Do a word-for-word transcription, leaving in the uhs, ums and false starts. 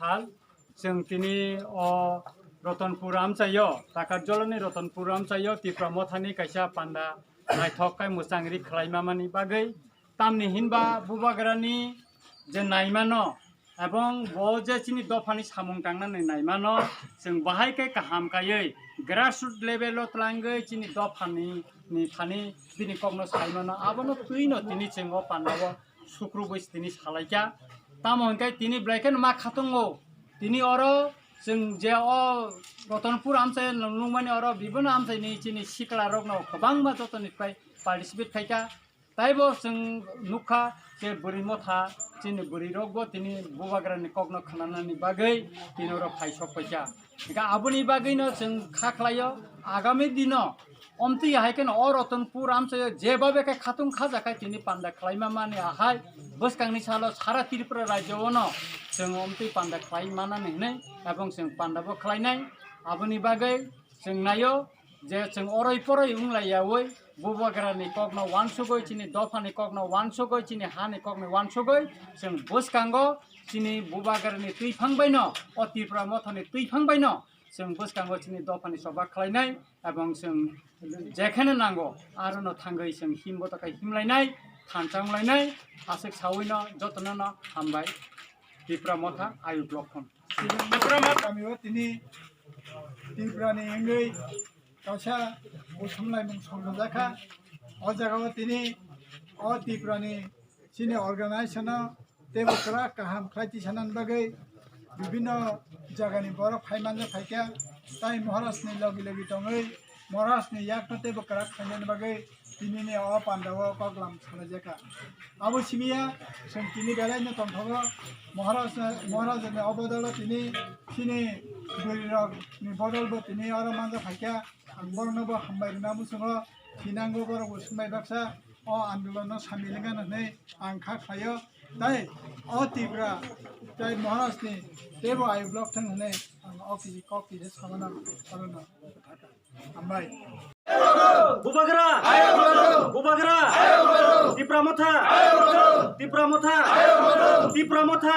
Sal, chwng tini o Ratanpur amchaio, Takarjolani Ratanpur amchaio Tipra Mothani kaisa panda naithok khai mwchang ri khlaima mani bagwi, tamni hinba Bubagrani je naimano, ebong bo je chini dophani samung tangnani naimano, chwng bahai khe kaham kaiwi grassroot level o tlangwi chini dophani ni thani bini kokno saimano, abono twino tini chwng o pandao sukrubwi tini salaikha. Tamo hwnkhe tini belai kheno ma khatungo. Tini oro chwng je o Ratanpur amchai nungmani oro bibino amchaini chini siklarokno kwbangma jotoni pai participate khaikha. Taibo chwng nukha je bwrwi motha chini bwrwirokbo tini Bubagrani kokno khnanani bagwi tini oro phai sok paikha. Hingkhe aboni bagwino chwng kha khlaio, agami dino omtwi hai kheno o Ratanpur amchaio jebabe khe khatung khajakhai tini panda khlaima mani ahai bwskangni salo sara Tripura rajyo ono chwng omtwi panda khlai manani hwnwi ebong chwng pandabo khlainai. Aboni bagwi chwng naio je chwng oroi poroi wng laiyaui Bubagrani kokno wansugui, chini dophani kokno wansugui, chini hani kokno wansugui chwng bwskango chini Bubagrani twiphang baino, o Tipra Mothani twiphang baino chwng bwskango chini dophani choba khlainai, ebong chwng jekheno nango arono thangwi chwng himbo takhai himlainai, thansa wnglainai, aswk sawino jotonono hambai. Tipra Motha ayuk lokhon. Kamio tini Tiprani wngwi kaisa usumlaimung songjajakha. O jagao tini o Tiprani chini organization-o teibo kwrak kaham khlai tisanani bagwi bibinno jagani borok phai manja phaikha, tai Maharajni logi logi tongwi Maharajni yakno teibo kwrak khlainani bagwi tinini o pandao koklam salaijaka. Abo simiya chwng tini belaino tongthogo Maharaj, Maharajni o bodolo tini chini bwrwirokni bodolbo tini oro manja phaikha. Ang borokno bo hambai rwna muchungo, thinango borokbo swngbai baksa o andolonno samil wngkha hwnwi ang kha khlaio. Tai o Tipra tai Maharajni teibo ayuk lok thang hwnwi ang o kisi kok kisa samano orono. Hambai. Bubagra! Bubagra! Tipra Motha! Tipra Motha! Tipra Motha!